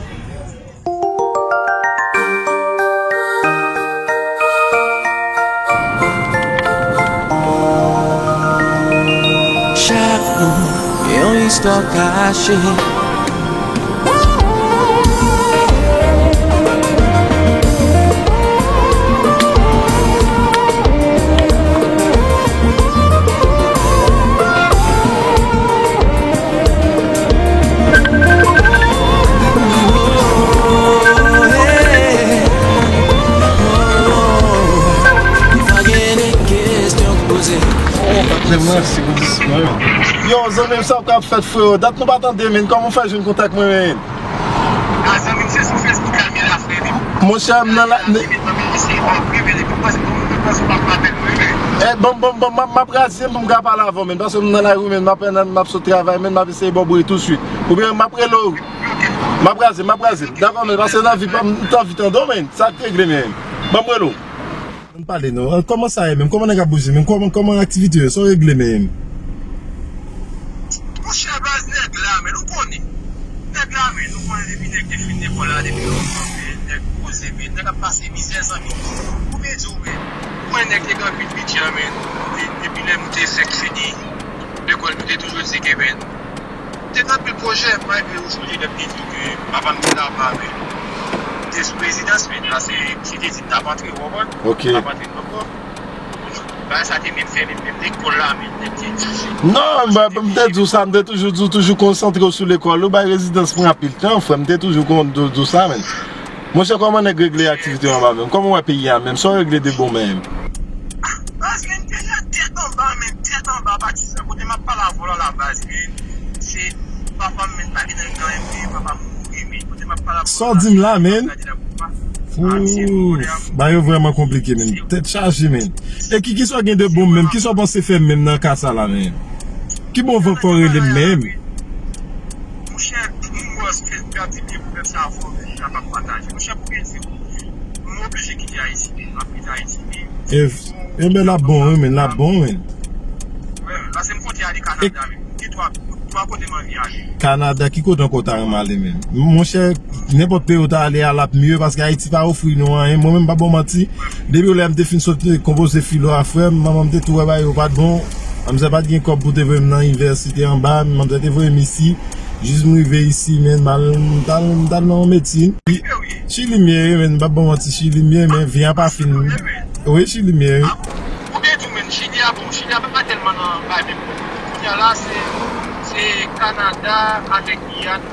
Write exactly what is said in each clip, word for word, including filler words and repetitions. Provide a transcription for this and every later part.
Bon. Chak moun gen yon istwa kache. Yo, zanmi m, sa w k ap fèt, freo? Dat nou pa tande, men. Kòman w fè jwenn kontak mwen, men? A, zanmi m, se sou Facebook la m ye la, frè m. Monchè, m nan la, m eseye ba w prive depi m panse, m panse w pa pran apèl mwen, men. Eh, bon, bon, bon, m ap, m ap raze m pou m ka pale avè w, men, paske m nan lari, men, m ap, m ap sot travay, men, m ap eseye ba w bri tousuit. Oubyen m ap rele w. Ok. M ap raze, m ap raze. Dakò, men, paske nan vi pa m, m t anvi tande w, men. Sa k regle, men. Ban m rele w. Ann pale non. An, kòman sa ye menm? Kòman nèg ap bouje menm? Kòman, kòman aktivite yo? Sa w regle menm? Monchè, baz, nèg la, men nou konnen. Nèg la, men nou konnen depi nèg te fin lekòl la, depi lontan, men nèg poze, men nèg ap pase mizè, zanmi. Pou byen di w, men, ou konnen nèg te gen anpil bidjè, men, de-, depi lè nou te fèk fini lekòl, nou te toujou di ke, men, te gen anpil pwojè, malgre ou sonje lè m te di w ke papa m te anba, men m te sou rezidans, men la se, misye te di m t ap antre, w konprann? Ok. M t ap antre, w konprann? Bagay sa te menm fè menm, menm lekòl la, men nèg te di. Non, m, m te di w sa, m te toujou di w, toujou konsantre w sou lekòl ou, bay rezidans pran anpil tan, frè m, m te toujou konn di w, di w sa, men. Monchè, kòman nèg regle aktivite yo anba menm? Kòman w wè peyi a menm? Sa w regle de bon menm? Baz, men, m deja tèt anba, men, tèt anba, patizan. Kote m ap pale avè w la, la, baz, men, se papa m, men, pa gen nan, nan, men, papa m mouri, men, kote m ap pale avè w la, sa w di m la, men? Ooh, bagay yo vrèman konplike, men. Tèt chaje, men. E ki, kisa w gen de bon menm? Kisa w panse fè menm nan ka sa la, men? Ki bon van kò rele m menm? Monchè, m wè se ke m pèdi pye pou fè sa avè w, men m kapab pataje. Monchè, pou byen di w, m oblije kite Ayiti, men m ap kite Ayiti, men. E, e men l ap bon, wi, men l ap bon, men. Wi, paske m konte ale Kanada, men. Gen twa, twa kote m anvi ale. Kanada, ki kote ankò w ta renmen ale, men? Monchè, nenpòt peyi w ta ale a, l ap mye, paske Ayiti pa ofri nou anyen. Mwen menm, m pa ba w manti, depi lè m te fin sot konpoze filo a frè m, manman m te tou wè bagay yo pa t bon. Manzè pa t gen kòb pou te voye m nan inivèsite anba, manzè te voye m isi. Jis m rive isi, men, m al, m t al, m t al nan yon medsin. Chili m ye, men, m p ap ba w manti, Chili m ye, men vi a pa fin. Wi, Chili m ye, wi. Ou byen di w, men, Chili a, bon, Chili a pa tèlman nan bay menm. Kounye a la, se, se Kanada avèk Giyàn.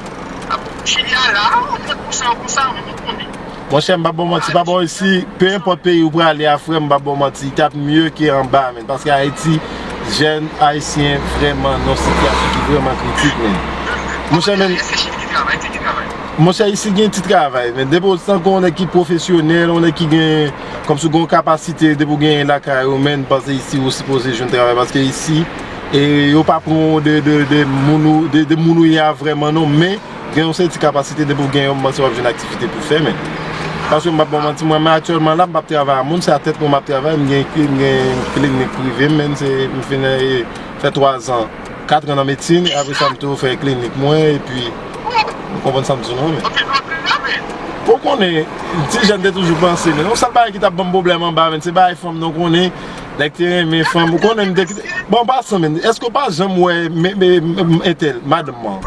A, bon, Chili a la, trant pou san konsa, men nou konnen. Monchè, m p ap ba w manti, papa w isi, pe enpòt peyi ou prale a, frè m, m p ap ba w manti, t ap mye ke anba, men, paske Ayiti, jèn ayisyen vrèman nan yon sitiyasyon ki vrèman kritik, men. Monchè, men, monchè, isi gen ti travay, men, depi w santi w yon nèg ki pwofesyonèl, yon nèg ki gen, kòmsi w gen yon kapasite, depi w genyen lakay ou, men, m panse isi ou sipoze jwenn travay, paske isi, e, yo pa pran w de, de, de moun ou, de, de moun ou ye a vrèman, non, men, gen yon seri ti kapasite depi w gen yo, m panse w ap jwenn aktivite pou fè, men. Paske m p ap ba w manti, mwen menm aktyèlman la, m p ap travay a moun, se a tèt mwen m ap travay, m gen, m gen klinik prive m, men se, m fin, eh, fè twa zan, kat an nan medsin, e apre sa m tou fè klinik mwen, epi, ou konprann sa m di w non, men. Ou konnen, ti jèn te toujou panse, men, yon sèl bagay ki t ap ban m pwoblèm anba, men, se bagay fanm nan, ou konnen, nèg te renmen fanm, ou konnen m te kite. Bon, an pasan, men, èske w pa janm wè, men, men, men, entèl, madanm mwen?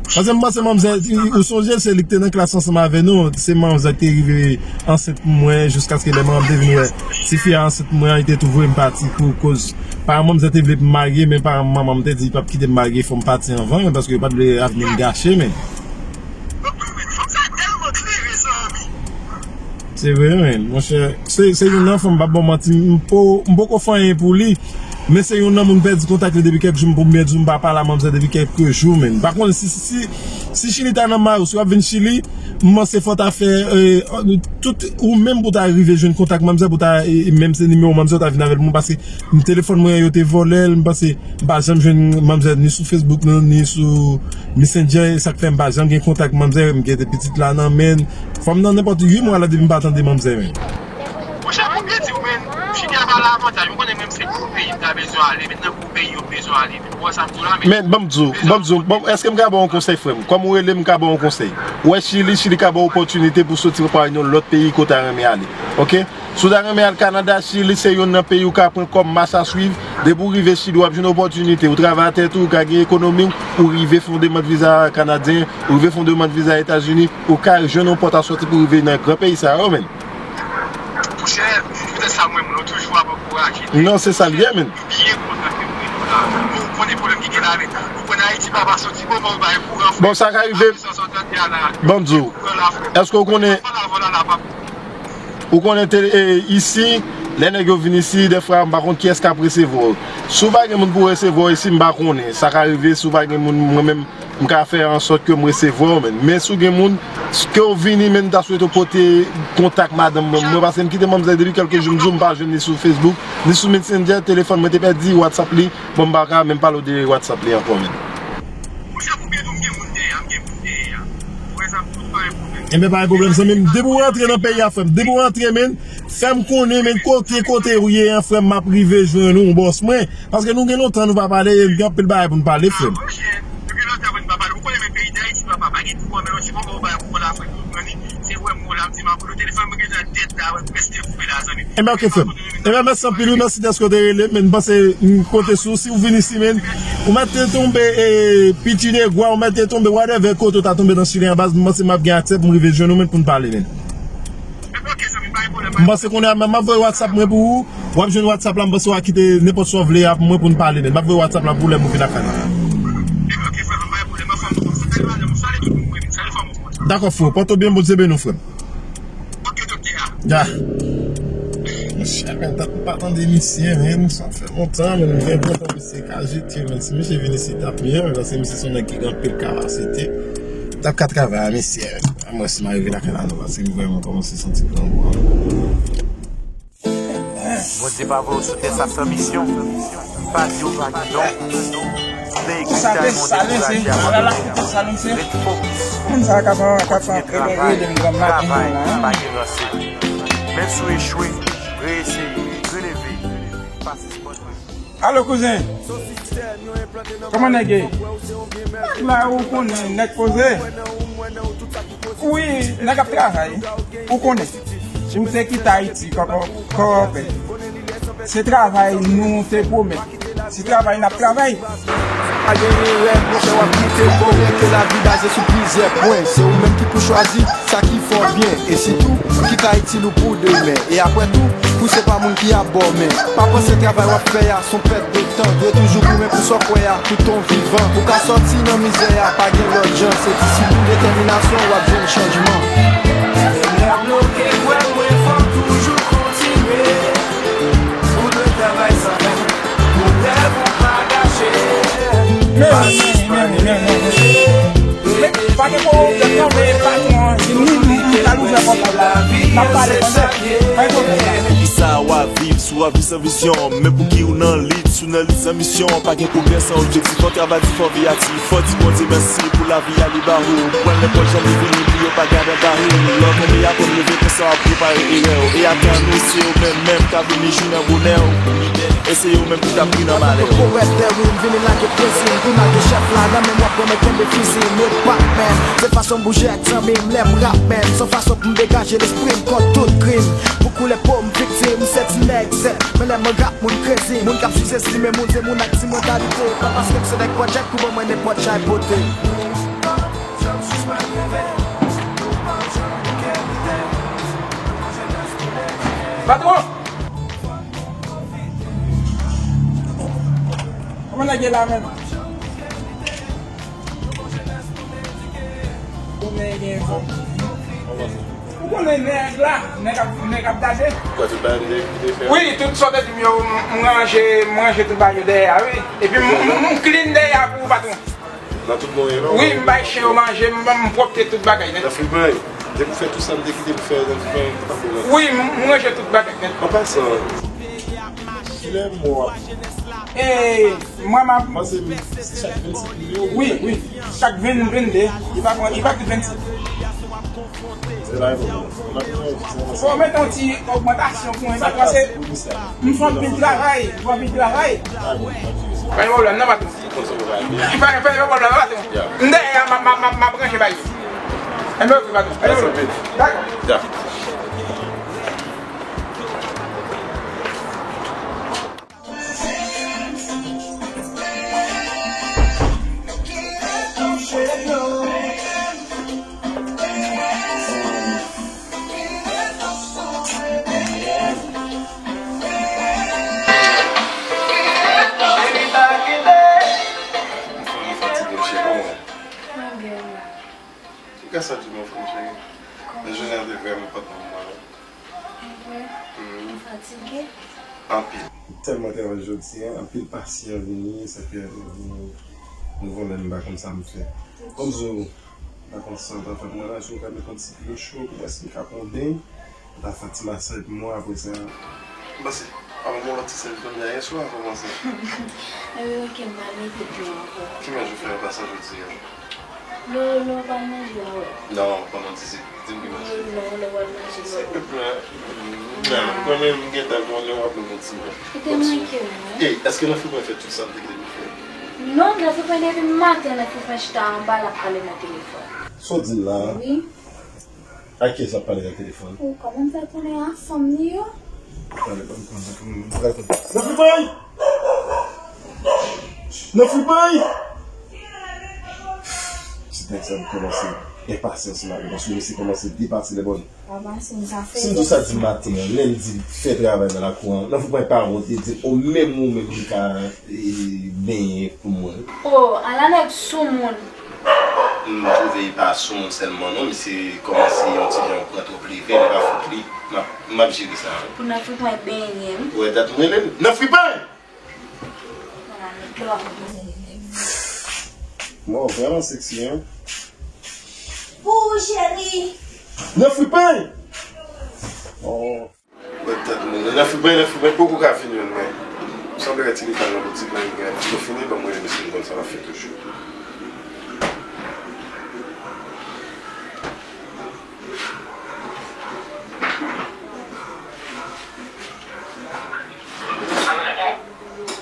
Paske m panse manmzèl, ou sonje se li ki te nan klas ansanm avè nou, se manmzèl ki te rive ansent pou mwen, jiskaske lè manman m te vin wè tifi a ansent pou mwen, li te tou voye m pati pou koz paran manmzèl te vle pou m marye, men paran manman m te di li p ap kite m marye, fò m pati anvan, men paske yo pa t vle avni m gache, men. Se vre, men, monchè. Se, se youn nan fanm, m p ap ba w manti, m po, m poko fè anyen pou li. Men se youn nan moun m pèdi kontak li depi kèk jou, m pou m byen di w, m pa pale a manmzèl depi kèk jou, men. M pa konnen si, si, si, si Chili ta nan may ou, si w ap vin Chili, m panse fò w ta fè, eh, tout, ou menm pou w ta rive jwenn kontak manmzèl, pou w ta, eh, menm se nimewo manmzèl, w ta vin avè l pou mwen, paske telefòn mwen yo te vòlè l, m panse m pa janm jwenn manmzèl ni sou Facebook, non, ni sou Messenger, e sa k fè m pa janm gen kontak manmzèl, m gen pitit la nan men l. Fanm nan nenpòt uit mwa la depi m pa tande manmzèl, men. Monchè, pou m byen di w, men, Chili a ba l avantaj. M konnen menm se gwo peyi m ta bezwen ale, men nan gwo peyi yo bezwen ale, men. Ou wè sa m di w la, men. Men, ban m di w, ban m di w, ban m, èske m ka ba w yon konsèy, frè m? Kòm ou rele m, m ka ba w yon konsèy. Ou wè Chili, Chili ka ba w opòtinite pou soti pa yon lòt peyi kote w ta renmen ale. Oke? Si w ta renmen al Kanada, Chili se youn nan peyi ou ka pran kòm mach a swiv. Depi w rive Chili, w ap jwenn opòtinite. Ou travay a tèt ou, ou ka gen ekonomi w, ou rive fè yon demann viza kanadyen, ou rive fè yon demann viza Etazini, ou ka jwenn yon pòt a sòti pou w rive nan gran peyi sa yo, men. Monchè, poutèt sa, mwen, mwen toujou ap ankouraje. Non, se sa l ye, men. Byen kontan ke mwen la. Ou konnen pwoblèm ki gen la, men. Ou konnen Ayiti pa, pa soti bon, bon, bay kouran. Bon, sa ka rive. Ban m di w. Èske w konnen Ou konnen te, e, isi, lè nèg yo vin isi, dèfwa, m pa konn kiyès k ap resevwa w. Si w pa gen moun pou resevwa w isi, m pa konnen. Sa ka rive, si w pa gen moun, mwen menm, m ka fè an sòt ke m resevwa w, men. Men si w gen moun, ke w vini, men m ta swete w pote kontak madanm mwen. Mwen, paske m kite manmzèl depi kèlke jou, m di w m pa jwenn li sou Facebook, ni sou Messenger, telefòn mwen te pèdi, WhatsApp li, bon, m pa ka menm pale w de WhatsApp li ankò, men. Enben, pa gen pwoblèm, zanmi m. Depi w rantre nan peyi a, frè m. Depi w rantre, men, fè m konnen, men, kote, kote ou ye an, frè m, m ap rive jwenn ou, bòs mwen. Paske nou gen lontan nou pa pale, e gen anpil bagay pou n pale, frè m. Enben, oke, frè m. Enben, mèsi anpil, wi, mèsi dèske w te rele m, men m panse m konte sou ou. Si w vin isi, men, ou mèt te tonbe, e, Pichi de Gwa, ou mèt te tonbe, whatever, kote w ta tonbe nan Chili an baz, m panse m ap gen aksè pou m rive jwenn ou, men, pou n pale, men. M panse kounye a, m ap voye WhatsApp mwen pou ou, w ap jwenn WhatsApp la, m panse w a kite nenpòt sa w vle a pou mwen pou n pale, men. M ap voye WhatsApp la pou ou lè m rive lakay la. Dakò, frè, pòte w byen, Bondye beni w, frè m. Ya. Monchè, men, tankou m pa tande misye, men, sa fè lontan, men, m byen kontan misye ka jete, men, si misye vin isi, t ap mye, men, paske misye se yon nèg ki gen anpil kapasite. T ap ka travay a misye, men. Mwen, si m arive lakay la, non, paske m vrèman kòmanse santi grangou an. Bondye pa voye w sou tè sa san misyon. Pa di w pa gen don. Leg, sa te sale se, ala la, sa nou se. Ret fokis. Moun sa ka pa, ka pa, kontinye travay. Travay, pa gen ranse. Menm si w echwe, reeseye, releve. Pa sispann. Alo, kouzen. Kòman nèg ye? Nèg la, ou konnen, nèg poze. Wi, nèg ap travay. Ou konnen. Ou te kite Ayiti, kòkò, kòkò pè. Se travay nou te pwomèt. Se travay n ap travay. Pa gen erè, monchè, w ap kite kò. Konnen ke lavi baze sou plizyè pwen. Se ou menm ki pou chwazi sa ki fè w byen. E sitou, kit Ayiti nou pou demen. E apre tou, pou se pa moun ki ap ba w men. Pa panse travay w ap fè a s on pèt de tan. Dwe toujou goumen pou sa w kwè a tout tan w vivan. Pou w ka sòti nan mizè a, pa gen lòt jan. Se disiplin, detèminasyon, w ap jwenn chanjman. Menm lè bloke kwè mwen, fò m toujou kontinye. Ou dwe travay san fè, pou rèv ou pa gache. Men, men, men, men, men, men. Men, pa gen pwoblèm non, men patwon an, se nou, nou, nou t al ouvè pòt la. N ap pale konsa. Pa gen pwoblèm. Kisa w ap viv, si w ap viv san vizyon, men pou ki ou nan lit, si w nan lit san misyon, pa gen pwogrè san objektif, fò travay di, fò veyatif, fò di Bondye mèsi pou lavi a li ba ou. Pran nenpòt jan li vini pou yo pa gade anba ou. Lè w tonbe a konn leve konsa w ap repare erè w. E atann ou se yo menm menm k ap vini jou nan bonè w. E se yo menm ki t ap ri nan malè w. Powèt dèwil vini lage pwezi m, pou lage chèf la nan men m w ap wè mwen kenbe fizi m. Ret pa men, se fason m bouje ak zanmi m lè m rap men. Se yon fason pou m degaje lespri m kont tout krim. Pou koulè po m viktim, m se ti nèg zèt. Men lè mwen rap, moun krezi. Moun k ap sizestime moun, se moun ak ti mantalite. Pa paske m se nèg pòdjèk pou ban mwen nenpòt jan pote. Patwon! Kòman nèg ye la menm? Ou konnen gen fòm. Ou konnen nèg la, nèg ap, nèg ap gade. Kwa tout bagay m te, m te fè? Wi, tout sa w te di m yo, m, m ranje, m ranje tout bagay yo dèyè a, wi. Epi m, m, m clean dèyè a pou ou, patwon. Nan tout mwayen, non? Wi, m bay chen yo manje, m, m pwòpte tout bagay nèt. Nan fripay, depi w fè tout sa m te kite pou fè nan fripay, m pa bon nan. Wi, m, m ranje tout bagay nèt. An pasan, kilè mò ap... E, mwen, m ap... Paske se chak vennsenk milyon. Wi, wi. Chak ven, vennde. Li pa pran, li pa tout vennsenk. Se la, e bon. Bon, mete yon ti ogmantasyon pou mwen, paske m fè anpil travay, m fè anpil travay. Pa gen pwoblèm, non, patwon. Li pa, pa gen pwoblèm, patwon. M dèyè a, m, m, m, m ap ranje bagay yo. Enben, ok, patwon. Pa gen pwoblèm. Dakò. Mwen fatige, cheri, kòman w? Mwen byen, wi. Ki ka sa di mwen, fanm cheri? Kòman? Men jounen an te vrèman pa t bon pou mwen, non. Mwen, mwen fatige. Anpil. Tèlman travay jodi a, anpil pasyan vini, sa fè nou, nou vonnen m pa konn sa m fè. Kòm zo, m pa konn sa m ta fè pou mwen la, si w ka mete yon ti dlo cho, pou mwen si m ka pran yon beny, ou ta fè ti masaj pou mwen apre sa. M panse, avan m yon lòt ti sèl kounye a, yè swa a kòmanse. Enben, ok, m pa mete dlo ankò. Ki manje w fè an pasan jodi a? Non, non, pa manje la, wè. Non, pandan dizit, di m ki manje. Non, non, non, pa manje la, wè. Silvouplè. Non, mwen menm, m gentan konnen w ap leve ti mwen. Ou te manke m, wi. Ey, èske nan fripay fè tout sa m te kite pou fè? Non, nan fripay depi maten, nan fripay chita anba, l ap pale nan telefòn. Sa w di m la a? Wi. Ak kiyès l ap pale nan telefòn? Ou kòman fè konnen a fanm li yo? Tande, ban m pran nan fripay! Nan fripay! Ti nèg sa kòmanse enpasyans la, paske mesye kòmanse depase lè bòn. Papa, si m ka fè... Si m di w sa di maten an, lè m di fè travay nan lakou an, nan fripay pa wont, li di, o menm ou menm ki ka, e, benyen pou mwen. O, ala nèg soumoun. M twouve li pa soumoun sèlman non, misye kòmanse yon ti jan pran twòp leve, li pa fout li. M ap, m ap jere sa, wi. Pou nan fripay benyen m. Ou wè dat m rele l? Nan fripay! Bon, vrèman seksi, hein? Pou ou, cheri. Nan fripay! Oh. Mwen tèt mwen. Nan fripay, nan fripay, poko ka vin jwenn mwen. Sanble wè ti lekòl nan boutik la, li gen yon fini, ban mwen mesye konn sa l ap fè toujou.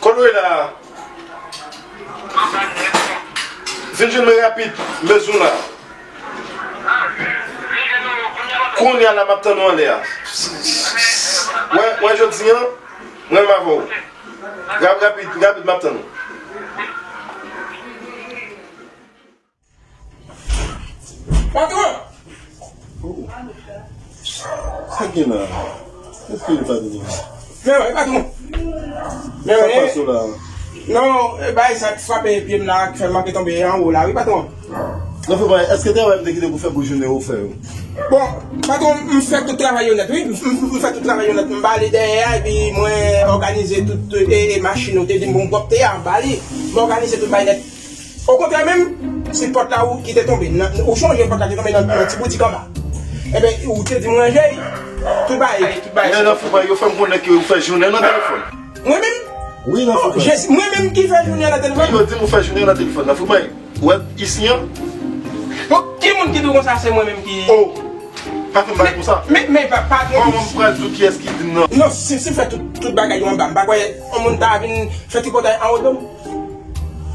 Kote w ye la a? Vin jwenn mwen rapid, m bezwen w la. Kounye a la, m ap tann ou anlè a. Wè, wè, jodi a, mwen menm avè w. Rap-, rapid, rapid, m ap tann ou. Patwon! Oh. Sa gen la? Èske li pa vini? Men wi, patwon. Men wi. Sa pase w la? Non, e, bagay sa k frape pye m la, k fè m manke tonbe anwo la, wi, patwon. Non, frè mwen, èske travay m te kite pou fè pou jounen ou fè yo? Bon, patwon, m fè tout travay yo nèt, wi. M, m, m fè tout travay yo nèt. M ba li dèyè a, epi mwen òganize tout, e, e, machin ou te di m pou m pwòpte a, m ba li. M òganize tout bagay nèt. Okontrè menm, se pòt la ou ki te tonbe. Nan, ou chonje pòt la te tonbe nan, nan ti boutik anba. Enben, ou te di m ranje l, tout bagay, tout bagay. Men nan fripay, yo fè m konnen ke ou fè jounen nan telefòn. Mwen menm? Wi, nan fripay. Jezi, mwen menm ki fè jounen nan telefòn? Wi, yo di m ou fè jounen nan telefòn. Nan fripay, ou wè isi an? Bon, ki moun ki di w konsa se mwen menm ki... Oh, pa fè m bagay konsa. Men, men, men, pa, pa... Kòman m pral di w kiyès ki di m nan? Non, si, si m fè tout, tout bagay yo anba, m pa kwè yon moun ta vin fè tripotay anwo do m.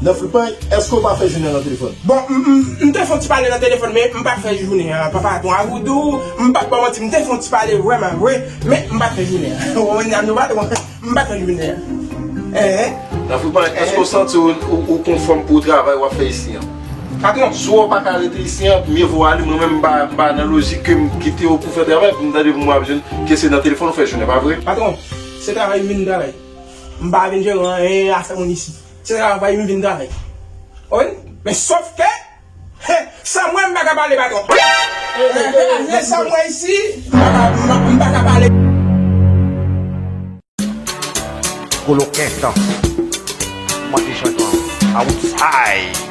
Nan fripay, èske w pa fè jounen nan telefòn? Bon, m, m, m te fè yon ti pale nan telefòn, men m pa fè jounen an, papa, ton avoudou, m pa t ba w manti, m te fè yon ti pale vrèman vre, men m pa t fè jounen an. Ou konprann, nou pa t, m pa t fè jounen an. Enhen. Nan fripay, èske w santi w, ou, ou konfòm pou travay w ap fè isi an? Patwon. Si w pa ka rete isi an, mye vo ale. Mwen menm, m pa, m pa nan lojik ke m kite w pou fè travay, pou m tande pou m ap jwenn ke se nan telefòn ou fè jounen, pa vre? Patwon, se travay m vin travay. M pa vin jere anyen afè moun isi. Se travay m vin travay. Ou konprann? Men sòf ke, he, san mwen m pa ka pale, patwon. He, he, he, san mwen isi, m pa ka, m pa, m pa ka pale. Kolo kentan. Mwen te chante outside.